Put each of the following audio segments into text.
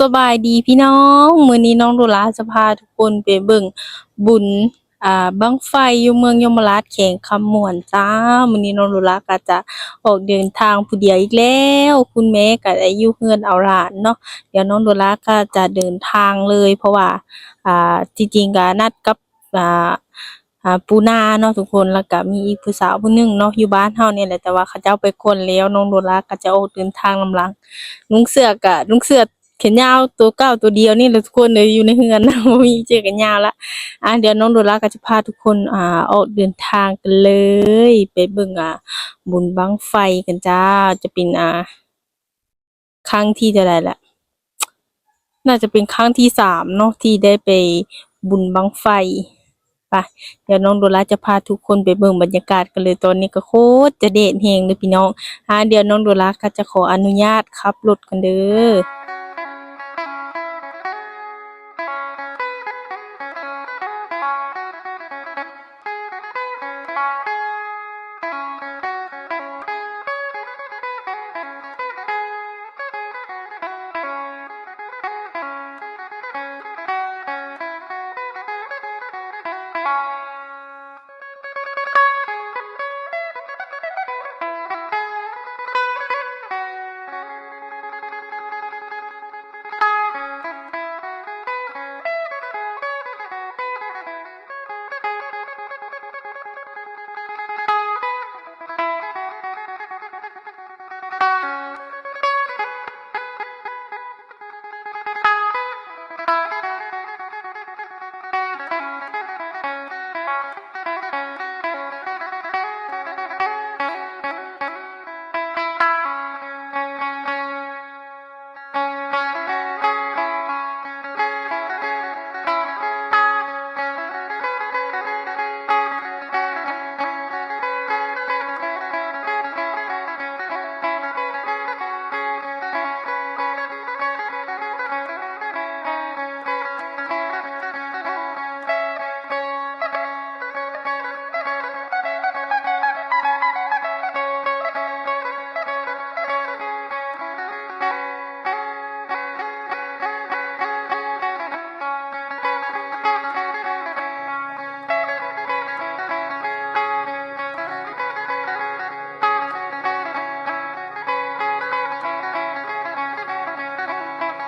ສະບາຍດີພີ່ນ້ອງ, ມື້ນີ້ນ້ອງໂດລາຈະພາທຸກຄົນໄປເບິ່ງບຸນ ອ່າ ບັ້ງໄຟຢູ່ເມືອງຍົມມະລາດ ແຂວງຄຳມ່ວນຈ້າ. ມື້ນີ້ນ້ອງໂດລາກໍຈະອອກເດີນທາງຜູ້ດຽວອີກແລ້ວ, ຄຸນແມ່ກໍໄດ້ຢູ່ເຮືອນເອົາຫຼານເນາະ. ດຽວນ້ອງໂດລາກໍຈະເດີນທາງເລີຍ ເພາະວ່າ ອ່າ ທີ່ຈິງກໍນັດກັບ ອ່າ ອ່າ ປູນາເນາະທຸກຄົນ, ແລ້ວກະມີອີກຜູ້ສາວຜູ້ໜຶ່ງເນາະ ຢູ່ບ້ານເຮົານີ້ແຫຼະ, ແຕ່ວ່າເຂົາເຈົ້າໄປກ່ອນແລ້ວ. ນ້ອງໂດລາກໍຈະອອກເດີນທາງນຳຫຼັງ. ນຸ່ງເສື້ອກະນຸ່ງເສື້ອແຂນຍາວຕົວເກົ່າຕົວດຽວນີ້ແຫຼະທຸກຄົນເອີຍ, ຢູ່ໃນເຮືອນນະ ບໍ່ມີເສື້ອແຂນຍາວລະ. ອ່າ ດຽວນ້ອງໂດລາກໍຈະພາທຸກຄົນ ອ່າ ອອກເດີນທາງກັນເລີຍ ໄປເບິ່ງ ອ່າ ບຸນບັ້ງໄຟກັນຈ້າ. ຈະເປັນ ອ່າ ຄັ້ງທີເທົ່າໃດລະ? ໜ້າຈະເປັນຄັ້ງທີສາມເນາະ ທີ່ໄດ້ໄປບຸນບັ້ງໄຟ. ໄປ ດຽວນ້ອງໂດລາຈະພາທຸກຄົນໄປເບິ່ງບັນຍາກາດກັນເລີຍ. ຕອນນີ້ກໍໂຄດຈະແດດແຮງເດີພີ່ນ້ອງ. ອ່າ ດຽວນ້ອງໂດລາກໍຈະຂໍອະນຸຍາດຂັບລົດກ່ອນເດີ.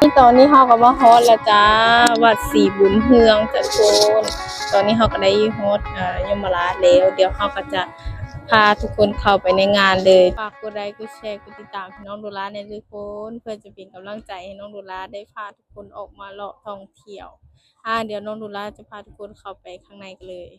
ນີ້ ຕອນນີ້ເຮົາກໍມາຮອດແລ້ວຈ້າ ວັດສີບຸນເຮືອງຈ້າທຸກຄົນ. ຕອນນີ້ເຮົາກໍໄດ້ຮອດ ເອີ ຍົມມະລາດແລ້ວ. ດຽວເຮົາກໍຈະພາທຸກຄົນເຂົ້າໄປໃນງານເລີຍ. ຝາກກົດໄລ ກົດແຊ ກົດຕິດຕາມໃຫ້ນ້ອງໂດລາແດ່ທຸກຄົນ ເພື່ອຈະເປັນກຳລັງໃຈໃຫ້ນ້ອງໂດລາໄດ້ພາ ຄົນອອກມາເລາະທ່ອງທ່ຽວ. ອ່າ ດຽວນ້ອງໂດລາຈະພາທຸກຄົນເຂົ້າໄປຂ້າງໃນກັນເລີຍ.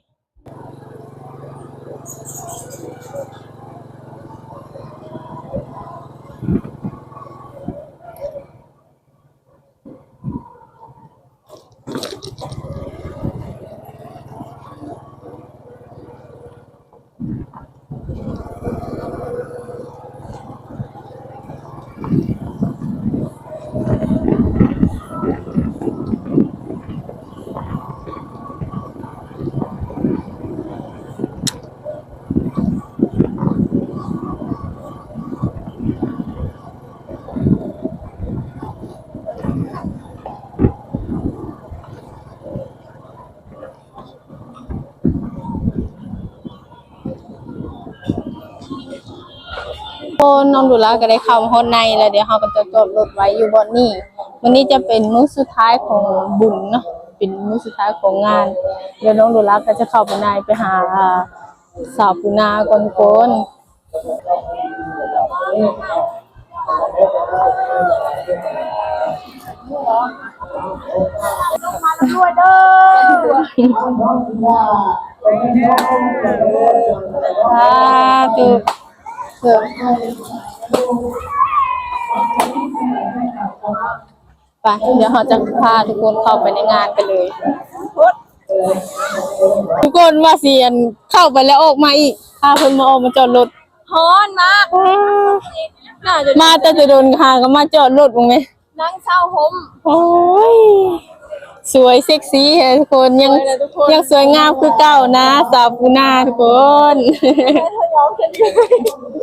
ຄົນ ນ້ອງໂດລາກໍໄດ້ເຂົ້າມາຮອດໃນແລ້ວ. ດຽວເຮົາກໍຈະຈອດລົດໄວ້ຢູ່ບ່ອນນີ້. ມື້ນີ້ຈະເປັນມື້ສຸດທ້າຍຂອງບຸນເນາະ, ເປັນມື້ສຸດທ້າຍຂອງງານ. ດຽວນ້ອງໂດລາກໍຈະເຂົ້າໄປໃນ ໄປຫາ ອ່າ ສາວປູນາກ່ອນທຸກຄົນ. ສາທຸ. ໄປ ດຽວເຮົາຈະພາທຸກຄົນເຂົ້າໄປໃນງານກັນເລີຍ. ທຸກຄົນວ່າຊິ ອັນ ເຂົ້າໄປແລ້ວອອກມາອີກ ພາເພິ່ນມາ ອອກມາຈອດລົດ. ຮ້ອນມາກ. ມາແຕ່ແຕ່ດົນ ຫາກໍມາຈອດລົດເບິ່ງແມ. ນັ່ງເຊົາຮົ່ມ. ໂອ້ຍ ສວຍເຊັກຊີແທ້ທຸກຄົນ. ຍັງ ສວຍແລ້ວທຸກຄົນ ຍັງສວຍງາມຄືເກົ່ານະ ສາວປູນາທຸກຄົນ. ໄດ້ທະຍອຍຂຶ້ນເລື້ອຍ.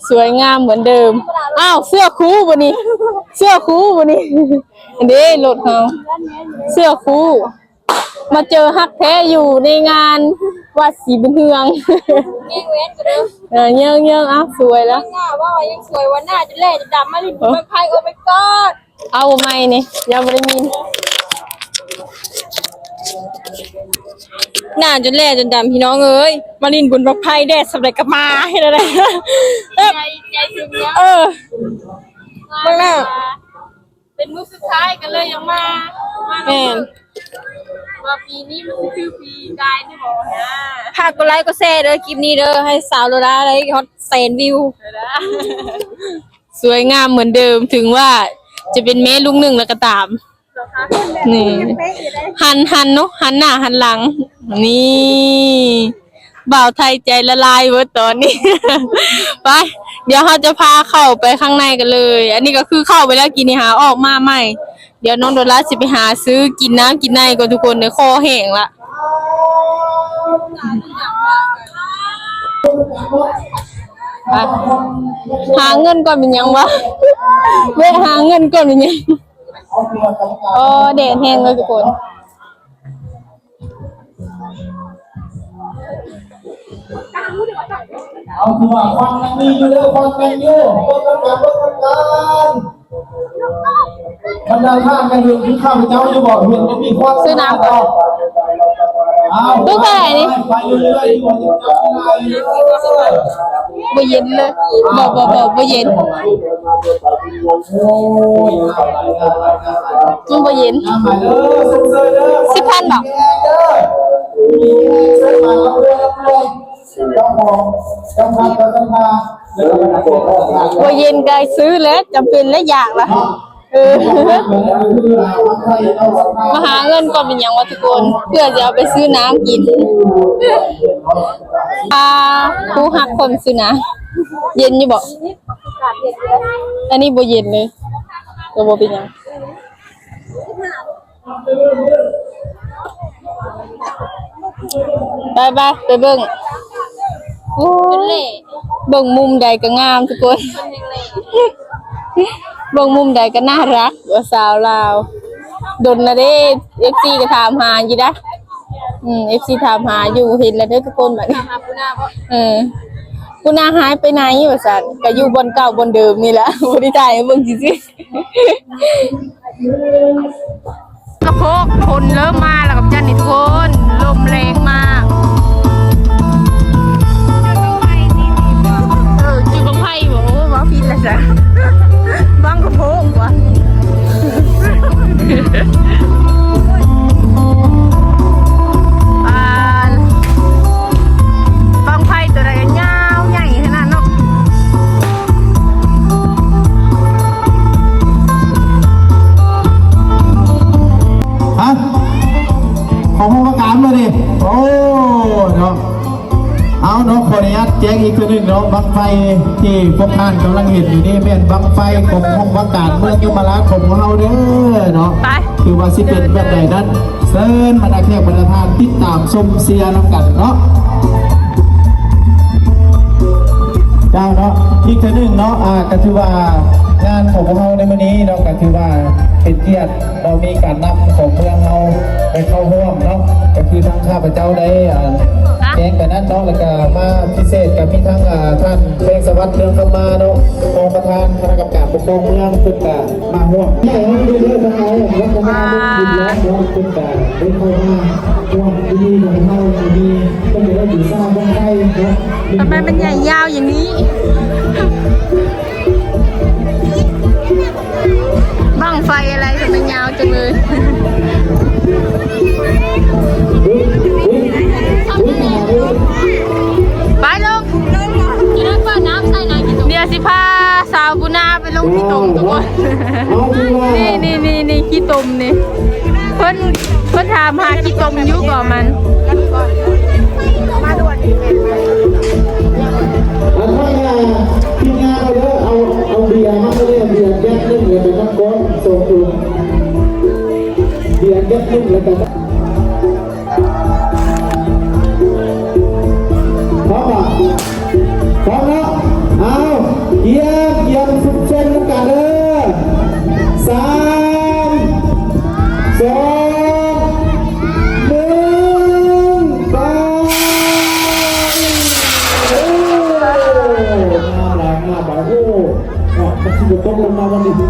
ສວຍງາມເໝືອນເດີມ. ອ້າວ ເສື້ອຄູ່ບໍ່ນີ້? ເສື້ອຄູ່ບໍ່ນີ້? ເດ້ ລົດເຮົາ ເສື້ອຄູ່. ມາເຈີຮັກແທ້ຢູ່ໃນງານວັດສີບຸນເຮືອງ. ເອີ ເຍີ້ງໆ ອ້າວ ສວຍແລ້ວ. ເວົ້າວ່າຍັງສວຍວ່າ ໜ້າຈົນແຫຼ້ຈົນດຳ ມາຫຼິ້ນບຸນບັ້ງໄຟ. Oh my god. ເອົາໃໝ່ນີ້ ຍັງບໍ່ໄດ້ຍິນ. ໜ້າຈົນແຫຼ້ຈົນດຳ ພີ່ນ້ອງເອີຍ ມາຫຼິ້ນບຸນບັ້ງໄຟ ແດດສ່ຳໃດກໍມາ ເຮັດແນວໃດ. ໃຈ ໃຈເຖິງແລ້ວ. ເອີ ເບິ່ງແລ້ວ ເປັນມື້ສຸດທ້າຍກໍເລີຍຢາກມາ. ແມ່ນ ວ່າປີນີ້ມັນຊິຄືປີກາຍນີ້ບໍ່ນະ. ຝາກກົດໄລກົດແຊເດີ ຄລິບນີ້ເດີ ໃຫ້ສາວໂລລາໄດ້ຮອດແສນວິວ. ສວຍງາມເໝືອນເດີມ ເຖິງວ່າຈະເປັນແມ່ລູກໜຶ່ງແລ້ວກໍຕາມ. ນີ້ ຫັນ ຫັນເນາະ ຫັນໜ້າຫັນຫຼັງ. ນີ້ ບ່າວໄທໃຈລະລາຍເບິດຕອນນີ້. ໄປ ດຽວເຮົາຈະພາເຂົ້າໄປຂ້າງໃນກັນເລີຍ. ອັນນີ້ກໍຄືເຂົ້າໄປແລ້ວ ກີ້ນີ້ຫາອອກມາໃໝ່. ດຽວນ້ອງໂດລາຊິໄປຫາຊື້ກິນນ້ຳກິນໃນກ່ອນທຸກຄົນເດີ ຄໍແຫ້ງລະ. ໄປ ຫາເງິນກ່ອນເປັນຫຍັງວະ? ແວະຫາເງິນກ່ອນເປັນຫຍັງ? ອໍ ແດດແຮງເລີຍທຸກຄົນ. ເອົາ ຄືວ່າຄວັນຍັງມີຢູ່ເດີ ຄວັນຍັງຢູ່ ເບິ່ງນຳກັນ ເບິ່ງນຳກັນ. ບັນດາທ່ານຍັງເຫັນຄືຂ້າພະເຈົ້າຢູ່ບໍ່? ເຫັນບໍ່ມີຄວັນ ຊື້ນ້ຳ ເອົ້າ ຕູ້ເທົ່າໃດນີ້? ໄປເລື້ອຍໆ ຢູ່ບໍ່ຈັບເວລາຢູ່ເດີ. ບໍ່ເຢັນເລີຍ. ບໍ່ ບໍ່ ບໍ່ ບໍ່ເຢັນ. ໂອ້ຍ ມັນບໍ່ເຢັນ. ສິບພັນບໍ່? ບໍ່ເຢັນກໍຊື້ແຫຼະ ຈຳເປັນແລະ ຢາກລະ. ເອີ ມາຫາເງິນກ່ອນເປັນຫຍັງວະທຸກຄົນ ເພື່ອຊິເອົາໄປຊື້ນ້ຳກິນ. ອ່າ ຜູ້ຮັກຄົນຊື້ນ້ຳ ເຢັນຢູ່ບໍ່? ອັນນີ້ບໍ່ເຢັນເລີຍ ກໍບໍ່ເປັນຫຍັງ. ໄປໆ ໄປເບິ່ງ. ໂອ້ຍ ເບິ່ງມຸມໃດກໍງາມທຸກຄົນ ເບິ່ງມຸມໃດກໍໜ້າຮັກວ່າສາວລາວ. ດົນລະເດ້ ເອັຟຊີກໍຖາມຫາຢູ່ໄດ໋. ອືມ ເອັຟຊີຖາມຫາຢູ່ ເຫັນລະເດີທຸກຄົນບັດນີ້. ເອີ ຜູ້ໜ້າຫາຍໄປໃນວ່າຊັ້ນ ກໍຢູ່ບ່ອນເກົ່າບ່ອນເດີມນີ້ລະ ບໍ່ໄດ້ຖ່າຍໃຫ້ເບິ່ງຊື່ໆ. ກະໂພກ ຝົນເລີ່ມມາແລ້ວກັບຈັນນີ້ທຸກຄົນ ລົມແຮງມາກ. ເອີ ຈຸດບັ້ງໄຟບໍ່? ໂອ້ ເວົ້າຜິດລະຊະ ບັ້ງກະໂພກວ່າ. ປານ ບັ້ງໄຟຕົວໃດຍາວໃຫຍ່ຂະໜາດເນາະ. ຮະ ຂອງພວກປະການບໍ່ນີ້? ໂອ້ ເນາະ ເອົາເນາະ ຂໍອະນຸຍາດແຈ້ງອີກເທື່ອໜຶ່ງເນາະ ບັ້ງໄຟທີ່ພວກທ່ານກຳລັງເຫັນຢູ່ນີ້ ແມ່ນບັ້ງໄຟຂອງຫ້ອງວ່າການເມືອງຍົມມະລາດຂອງພວກເຮົາເດີເນາະ. ໄປ ຄືວ່າຊິເປັນແບບໃດນັ້ນ ເຊີນບັນດາແຂກບັນດາທ່ານຕິດຕາມຊົມເຊຍນຳກັນເນາະ ເຈົ້າເນາະ. ອີກເທື່ອໜຶ່ງເນາະ ອ່າ ກໍຖືວ່າງານຂອງພວກເຮົາໃນມື້ນີ້ເນາະ ກໍຖືວ່າເປັນກຽດເນາະ ມີການນຳຂອງເມືອງເຮົາໄປເຂົ້າຮ່ວມເນາະ ກໍຄືທາງຂ້າພະເຈົ້າໄດ້ ອ່າ ແຈ້ງໄປນັ້ນເນາະ ແລ້ວກໍມາພິເສດກໍມີທັງ ອ່າ ທ່ານ ແພງສະຫວັດ ເຮືອງຄຳມາເນາະ ຮອງປະທານຄະນະກຳມະການປົກຄອງເມືອງ ເພິ່ນກໍ ມາຮ່ວມ ໃຫຍ່ເຮົາເດີ ທາງອ້າຍ ລັດຖະນະ ອ່າ ເປັນແລ້ວເນາະ ເພິ່ນກະໄດ້ເຂົ້າມາຮ່ວມພິທີກັບພວກເຮົາ ມື້ນີ້ເພິ່ນກະໄດ້ຖືຊ້າງບັ້ງໄຟເນາະ. ທຳໄມມັນໃຫຍ່ຍາວຢ່າງນີ້? ບັ້ງໄຟອະໄລ ທຳໄມຍາວ ຈັງເລີຍ. ໄປລົງ ດຽວຊິພາສາວບຸນນາໄປລົງຂີ້ຕົມທຸກຄົນ. ນີ້ໆໆໆ ຂີ້ຕົມນີ້ ເພິ່ນ ເພິ່ນຖາມຫາຂີ້ຕົມຢູ່ກໍມັນ ມາດ່ວນ ທີມງານເຮົາເດີ ເອົາ ເອົາເບຍມາເດີ ເບຍແກັດໜຶ່ງ ແລ້ວກໍນ້ຳກ້ອນສອງຖົງ. ເບຍແກັດໜຶ່ງແລ້ວກໍ ພ້ອມບໍ່? ພ້ອມແລ້ວ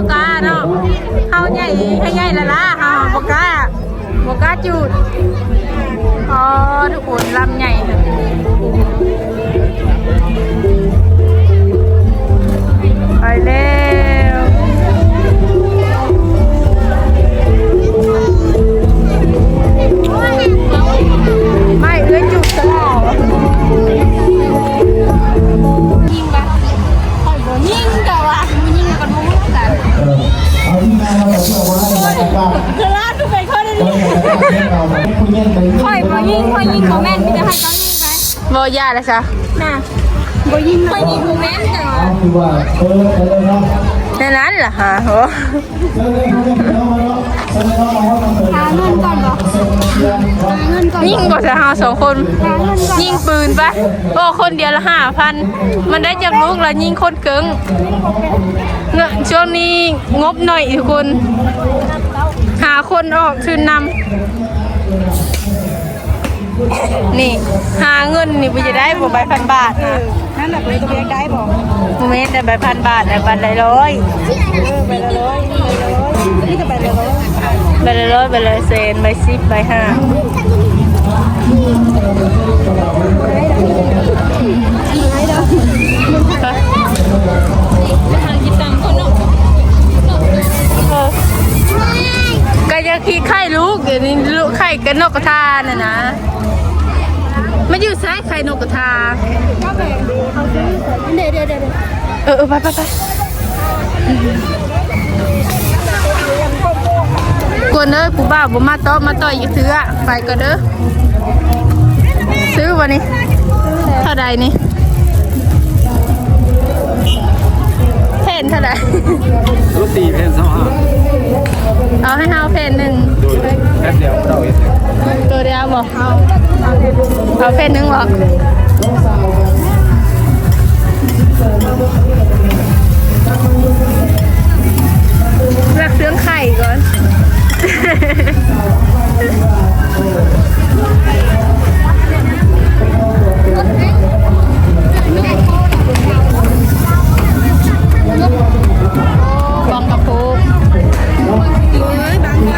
ວກາເນາະ ເຮົາໃຫຍ່ ໃຫ້ໃຫຍ່ລະລາ ເຮົາບໍ່ກ້າ ບໍ່ກ້າຈູດ. ອໍ ທຸກຄົນ ລຳໃຫຍ່ ໄປແລ້ວ ໄມ້ເອື້ອຍຈຸດຕະຫຼາດ ຍິງປະ ຂ້ອຍບໍ່ຍິງ ເຈົ້າວ່າບໍ່ຍິງ ມັນບໍ່ຮູ້ກັນ ເອີ ເອົາທີ່ນາເຮົາເອົາໄວ້ ເວລາ ຂ້ອຍບໍ່ຍິງ ຂ້ອຍຍິງບໍ່ແມ່ນ ມີແຕ່ໃຫ້ເຂົາຍິງໄປ. ບໍ່ ຢ່າລະຊະ ນະ ບໍ່ຍິງ ຂ້ອຍຍິງບໍ່ແມ່ນ ແຕ່ວ່າ ແນວນັ້ນລະຫາ ໂອ້ ຫາເງິນກ່ອນບໍ່? ຫາເງິນກ່ອນ ຍິງບໍ່ຊະ ເຮົາສອງຄົນ ຫາເງິນກ່ອນ ຍິງປືນໄປ ໂອ້ ຄົນດຽວລະຫ້າພັນ ມັນໄດ້ຈັກລູກລະ ຍິງຄົນເກິ່ງ ເນາະ ຊ່ວງນີ້ງົບໜ້ອຍທຸກຄົນ ຫາຄົນອອກທຶນນຳ. ນີ້ ຫາເງິນນີ້ບໍ່ຢາກໄດ້ບໍ່ ໃບພັນບາດນະ ເອີ ນັ້ນແຫຼະ ເພິ່ນກໍບໍ່ຢາກໄດ້ບໍ່? ບໍ່ແມ່ນ ໄດ້ໃບພັນບາດ ໄດ້ໃບລະຮ້ອຍ ເອີ ໃບລະຮ້ອຍ ໃບລະຮ້ອຍ ມີແຕ່ໃບລະຮ້ອຍ ໃບລະຮ້ອຍ ໃບລະແສນ ໃບສິບ ໃບຫ້າ ໄປຫາກິນຕຳກ່ອນເນາະ ເອີ ກໍຢາກຂີ້ໄຂ່ລູກ ດຽວນີ້ລູກໄຂ່ກັບນົກກະທາຫັ້ນນະ. ມັນຢູ່ໃສໄຂ່ນົກກະທາ? ເດີໆໆໆ ເອີໆ ໄປໆໆ ກວນເອີຍ ຜູ້ບ່າວບໍ່ມາຕອບມາຕ່ອຍຈັກເທື່ອ ໄປກ່ອນເດີ. ຊື້ບໍ່ນີ້? ເທົ່າໃດນີ້? ແຜ່ນເທົ່າໃດ? ໂອ້ ສີ່ແຜ່ນຊາວຫ້າ. ເອົາໃຫ້ເຮົາແຜ່ນໜຶ່ງ. ໂດຍ ແປັບດຽວເຈົ້າເຮັດ ໂຕດຽວບໍ່? ເອົາແຜ່ນໜຶ່ງບໍ່? ເລືອກເຄື່ອງໄຂ່ກ່ອນ. ບັ້ງກະໂພກ ເອີຍ ບັ້ງໄຟ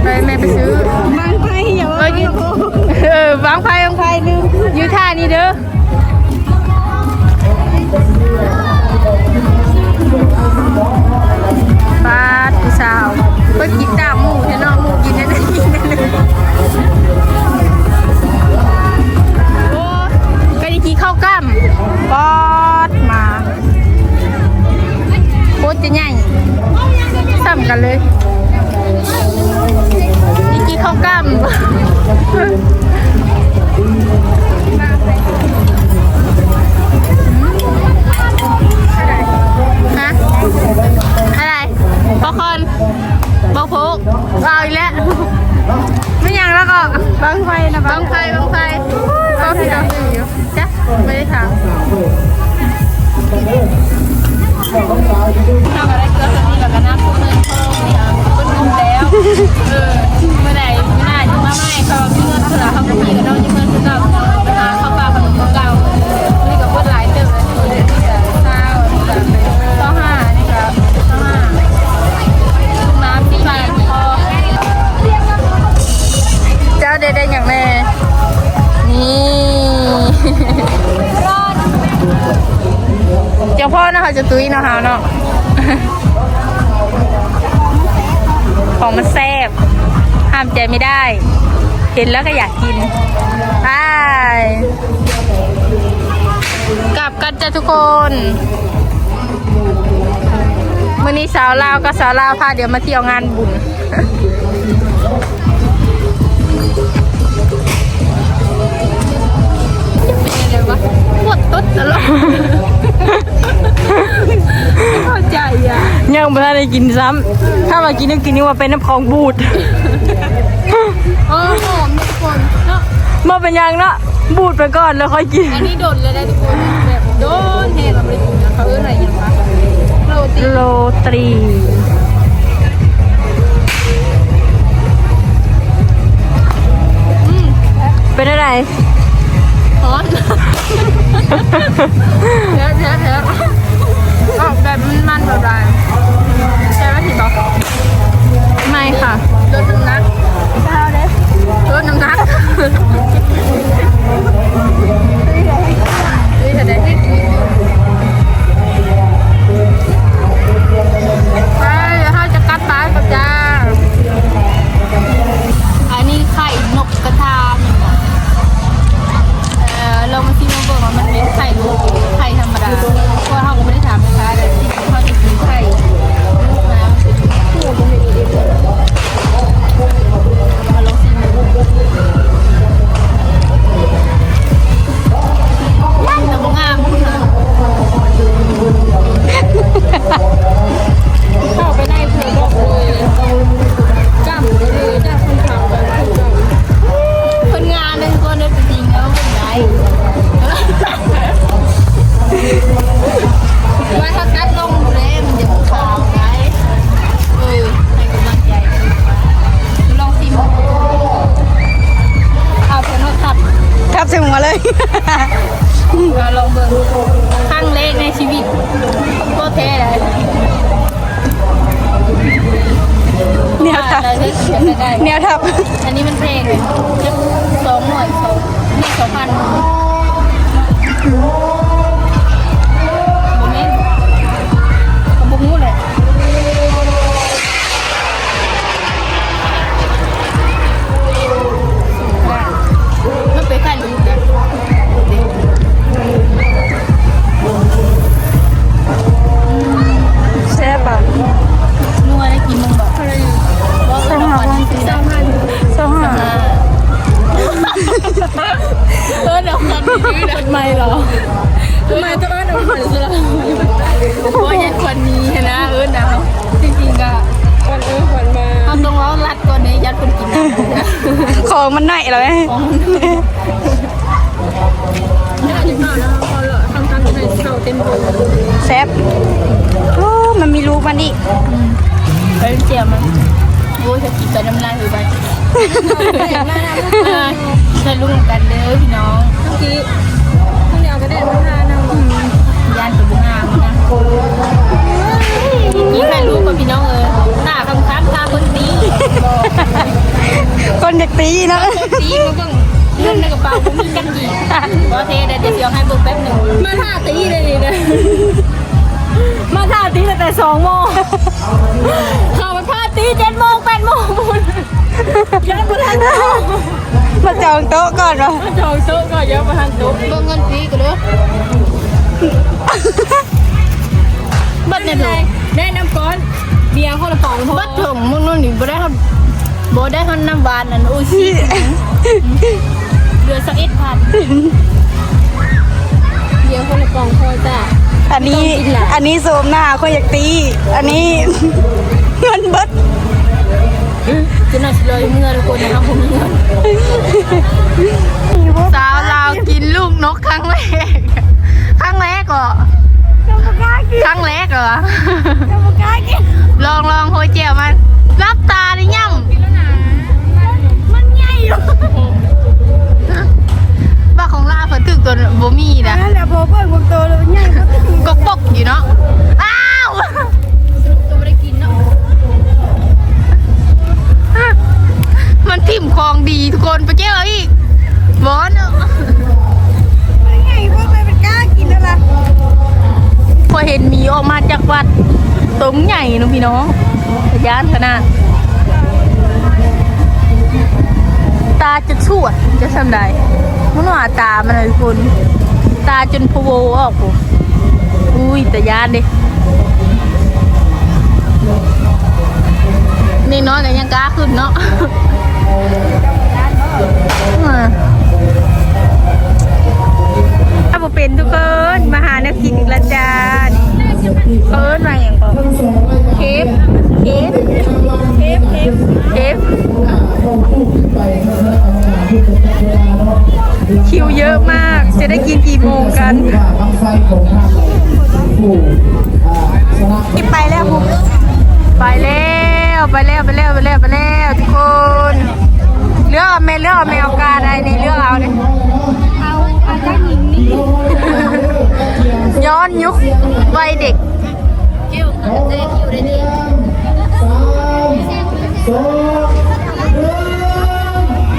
ໄປແມ່ໄປຊື້ ບັ້ງໄຟ ຢ່າວ່າ ເອີຍ ບັ້ງກະໂພກ ເອີ ບັ້ງໄຟ ບັ້ງໄຟ ລືມ ຢູ່ທ່ານີ້ເດີ. ປາດ ຜູ້ສາວ ເພິ່ນກິນຕາມໝູ່ແທ້ເນາະ ໝູ່ກິນອັນນັ້ນກິນອັນນີ້ ໂອ້ ກະໄດ້ກິນເຂົ້າກ້ຳ ປາດ ມາ ໂຄດຈະໃຫຍ່ສ່ຳກັນເລີຍ. ນີ້ກິນເຂົ້າກ້ຳ ຮະ ອະໄລ? ປອບຄອນ ບັກໂພກ ເອົາອີກແລ້ວ ແມ່ນຫຍັງລະກໍ? ບັ້ງໄຟນະ ບັ້ງໄຟ ບັ້ງໄຟ ກໍຄືເກົ່າຢູ່. ຈ້ະ ບໍ່ໄດ້ຖາມ. ເຮົາກໍໄດ້ເກືອສ່ຳນີ້ແລ້ວກໍນຳທຸກມື້ ເພິ່ນເປັນໜຸ່ມແລ້ວ ເອີ ມື້ໃດມື້ໜ້າຈະມາໃໝ່ ເຂົາມີເງິນເທື່ອ ເຮົາກໍມີກັນເນາະ ຢູ່ເຮືອນຄືເກົ່າ ເວລາເຂົ້າປ່າເຂົາກໍຄືເກົ່າ ນີ້ກໍເບິດຫຼາຍເຕີບແລ້ວ ເດືອນນີ້ກໍຊາວ ອັນນີ້ກໍຊາວຫ້າ ອັນນີ້ກໍຊາວຫ້າ ນ້ຳທີ່ບ້ານພໍ່ ເຈົ້າໄດ້ ໄດ້ຫຍັງແນ່? ນີ້ ຈັ່ງພໍເນາະ ເຮົາຈະຕຸ້ຍເນາະ ເຮົາເນາະ ຂອງມັນແຊບ ຫ້າມໃຈໄມ່ໄດ້ ເຫັນແລ້ວກໍຢາກກິນ ໄປ ກັບກັນຈ້າທຸກຄົນ ມື້ນີ້ສາວລາວກັບສາວລາວພາດຽວມາທ່ຽວງານບຸນ. ເປັນຫຍັງວະ? ປວດຕົດຕະຫຼອດ. ເຂົ້າໃຈອະ. ຍັງບໍ່ທັນໄດ້ກິນຊ້ຳ. ຖ້າວ່າກິນ ກິນນີ້ວ່າເປັນນ້ຳຂອງບູດ. ເອີ ຫອມທຸກຄົນເນາະ. ບໍ່ເປັນຫຍັງເນາະ. ບູດໄປກ່ອນແລ້ວຄ່ອຍກິນ. ອັນນີ້ດົນແລ້ວໄດ໋ທຸກຄົນ ແບບດົນແຮງລະບໍ່ໄດ້ກິນນະ. ເຂົາເອີ້ນວ່າຫຍັງວະ? ໂຣຕີ ໂຣຕີ. ອືມ ເປັນຈັ່ງໃດ? ຮ້ອນ. ແຊບໆໆ ອອກແບບມັນໆ ແບບໃດ? ແຊບແບບນີ້ບໍ່? ໄໝ່ຄ່ະ. ລົດນ້ຳໜັກ ເອົາເດ້ ລົດນ້ຳໜັກ. ເຮີ້ຍ ເຮົາຈະກັບບ້ານກ່ອນຈ້າ. ອັນນີ້ໄຂ່ນົກກະທາແມ່ນບໍ່? ເອີ ລອງມາຊິມມາເບິ່ງວ່າມັນແມ່ນໄຂ່ຫຼືໄຂ່ທຳມະດາ. ເພາະວ່າເຮົາກໍບໍ່ໄດ້ຖາມແມ່ຄ້າເດ້. ເຮົາຈະກິນໄຂ່ລູກນະ ມາລອງຊິມເບິ່ງ. ມັນກໍບໍ່ງາມພຸ້ນນະ. ເຂົ້າໄປໃນເພິ່ນບອກເລີຍ ຈ້ຳເລີຍ ຈ້ຳຄົນຂາວກັນ ເພິ່ນງາມເດ້ ທຸກຄົນເດີ. ຕົວຈິງແລ້ວເພິ່ນໄດ້ ວ່າຖ້າຕັດລົງເດ້ ມັນຈະຂາວໄດ໋. ເອີ ໃຫ້ກຳລັງໃຈ ລອງຊິມ. ເອົາເພິ່ນເອົາທັບ ທັບໃສ່ຫົວເລີຍ. ມາລອງເບິ່ງ ຄັ້ງແລກໃນຊີວິດ ບໍ່ແທ້ໃດ. ແນວທັບ ແນວທັບ. ອັນນີ້ມັນແພງເດ້ ຈັກສອງຮ້ອຍ ສອງ ນີ້ສອງພັນ ບໍ່ແມ່ນ ກໍບໍ່ຮູ້ແຫຼະ. ມັນເປັນໄຂ່ລູກນະ. ແຊບບໍ່? ນົວໄດ້ກິນມັນບໍ່? ຊາວຫ້າພັນ ຊາວຫ້າ ຊາວຫ້າ. ເອີ້ນເອົາຄຳນີ້ເດີ ໃໝ່ເຫລອ? ທຳໄມຕ້ອງເອີ້ນເອົາຂວັນລະ? ບໍ່ຢາກຂວັນມີຫັ້ນນະ ເອີ້ນເອົາ. ຈິງໆ ກໍຂວັນເອີ ຂວັນມາ ເຮົາຕ້ອງເວົ້າລັດກ່ອນເດ້ ຢ້ານເພິ່ນກິນນຳ. ຂອງມັນໜ້ອຍແລ້ວ ຂອງມັນໜ້ອຍ. ແຊບ. ໂອ້ ມັນມີລູກມັນອີກ. ອືມ ໄປເຈຍມັນ. ໂອ້ຍ ຈະກິນໄປນ້ຳລາຍເຮີຍບາດ. ເອີ ຖ່າຍຮູບນຳກັນເດີພີ່ນ້ອງ. ເມື່ອກີ້ ເມື່ອກີ້ເອົາກະແດດມາທານຳ. ອືມ ຢ້ານຈະບໍ່ງາມນະ. ກິນຖ່າຍຮູບກ່ອນພີ່ນ້ອງເອີຍ. ຕາຄ້ຳໆ ພາຄົນຕີ ຄົນຢາກຕີເນາະ. ຕີມາເບິ່ງ ເງິນໃນກະເປົາບໍ່ມີຈັກກີບ. ບໍ່ເທໄດ້ ດຽວຊິເອົາໃຫ້ເບິ່ງແປັບໜຶ່ງ. ມາຖ້າຕີເດ້ນີ້ນະ ມາຖ້າຕີຕັ້ງແຕ່ສອງໂມງ ເຂົ້າມາຖ້າຕີເຈັດໂມງ ແປດໂມງພຸ້ນ. ຍັງບໍ່ທັນໂຕ ມາຈອງໂຕະກ່ອນວະ ມາຈອງໂຕະກ່ອນ ຍັງບໍ່ທັນໂຕະ. ເບິ່ງເງິນຕີກັນເດີ. ບັດນີ້ ແນະນຳກ່ອນ ເບຍຄົນລະປອງພໍ. ບັດຖົງມື້ນັ້ນນີ້ບໍ່ໄດ້ຮອດ ບໍ່ໄດ້ຮອດນ້ຳຫວານອັນໂອຊີ ເຫຼືອຊາວເອັດພັນ. ເບຍຄົນລະປອງພໍຈ້າ. ອັນນີ້ ອັນນີ້ໂສມໜ້າຄົນຢາກຕີ ອັນນີ້ເງິນເບິດ. ຈະໜ້າຊິລອຍເມືອທຸກຄົນນະ ເຮົາບໍ່ມີເງິນ. ສາວລາວກິນລູກນົກຄັ້ງແລກ ຄັ້ງແລກເຫາະ? ຍັງບໍ່ກ້າກິນ ຄັ້ງແລກເຫາະ? ຍັງບໍ່ກ້າກິນ. ລອງ ລອງໂຮຍແຈ່ວມັນ ຫຼັບຕານີ້ຫຍ້ຳ. ມັນໃຫຍ່ຢູ່ ບັກຂອງລາວເພິ່ນຖືກຕົວບໍ່ມີນະ. ນັ້ນແຫຼະ ພໍເບິ່ງບາງໂຕແລ້ວໃຫຍ່ ກໍປົກຢູ່ເນາະ. ອ້າວ ສະຫຼຸບກໍບໍ່ໄດ້ກິນເນາະ. ມັນຖິ້ມຂອງດີທຸກຄົນ ໄປເກັບເອົາອີກ. ບໍ່ເນາະ ມັນໃຫຍ່ໂພດ ໄປເປັນກ້າກິນນັ້ນລະ. ຂ້ອຍເຫັນໝີອອກມາຈາກວັດ ໂຕໃຫຍ່ເນາະພີ່ນ້ອງ. ຕາຢ້ານຂະໜາດ ຕາຈະສວດຈະສ່ຳໃດ ມັນວ່າຕາມັນນະທຸກຄົນ ຕາຈົນພະໂວອອກພຸ້ນ. ອຸ້ຍ ຕາຢ້ານເດ້ ເດັກນ້ອຍກໍຍັງກ້າຂຶ້ນເນາະ. ຖ້າບໍ່ເປັນທຸກຄົນ ມາຫາແນວກິນອີກແລ້ວຈ້າ. ນີ້ເຂົາເອີ້ນວ່າຫຍັງກໍ ເຄບ ເຄບ ເຄບ ເຄບ ເຄບ ຄິວເຍອະມາກ ຈະໄດ້ກິນກີ່ໂມງກັນ? ໄປແລ້ວ ໄປແລ້ວ ໄປແລ້ວ ໄປແລ້ວ ໄປແລ້ວ ໄປແລ້ວ ທຸກຄົນ. ເລືອກເອົາແມ່ ເລືອກເອົາແມ່ ເອົາກາໃດນີ້ ເລືອກເອົາເດ້. ເອົາ ເອົາເຈົ້າຍິງນີ້ ຍ້ອນຍຸກວັຍເດັກ. ສາມ ສອງ ໜຶ່ງ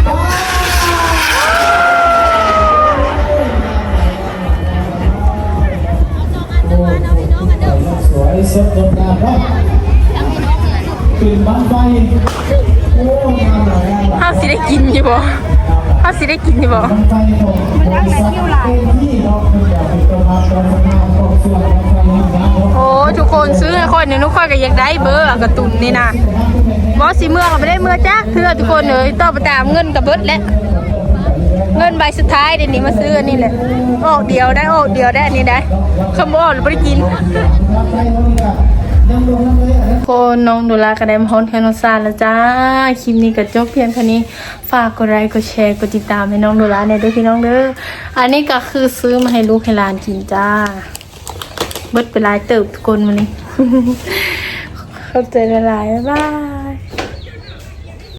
ໄປ. ໂອ້ ສວຍສົດງົດງາມເນາະ ເປັນບັ້ງໄຟ. ໂອ້ ງາມຫຼາຍ ງາມຫຼາຍ. ເຮົາຊິໄດ້ກິນຢູ່ບໍ່? ເຮົາຊິໄດ້ກິນຢູ່ບໍ່? ບັ້ງໄຟຂອງບໍລິສັດເອັນທີເນາະ ເພິ່ນກໍເປັນເຈົ້າພາບການສະພາບຂອງສວນບັ້ງໄຟແຫ່ງຊາດເນາະ. ໂອ້ ທຸກຄົນຊື້ໃຫ້ຂ້ອຍແດ່ ໜູຂ້ອຍກໍຢາກໄດ້ເບີກະຕຸນນີ້ນະ. ບໍ່ ຊິເມືອກໍບໍ່ໄດ້ເມືອຈັກເທື່ອ ທຸກຄົນເອີຍ. ຕໍ່ໄປຕາມເງິນກໍເບິດແລ້ວ. ເງິນໃບສຸດທ້າຍເດນີ້ ມາຊື້ອັນນີ້ແຫຼະ. ອອກດຽວໄດ້ ອອກດຽວໄດ້ ອັນນີ້ໄດ້ ຄັນບໍ່ອອກລະບໍ່ໄດ້ກິນ. ຄົນ ນ້ອງໂດລາກໍໄດ້ມາຮອດເຮືອນຮອດຊານແລ້ວຈ້າ. ຄລິບນີ້ກໍຈົບພຽງເທົ່ານີ້. ຝາກກົດໄລ ກົດແຊ ກົດຕິດຕາມໃຫ້ນ້ອງໂດລາແດ່ເດີພີ່ນ້ອງເດີ. ອັນນີ້ກໍຄືຊື້ມາໃຫ້ລູກໃຫ້ຫຼານກິນຈ້າ. ເບິດໄປຫຼາຍເຕີບທຸກຄົນມື້ນີ້. ຂອບໃຈຫຼາຍໆ ບາຍບາຍ.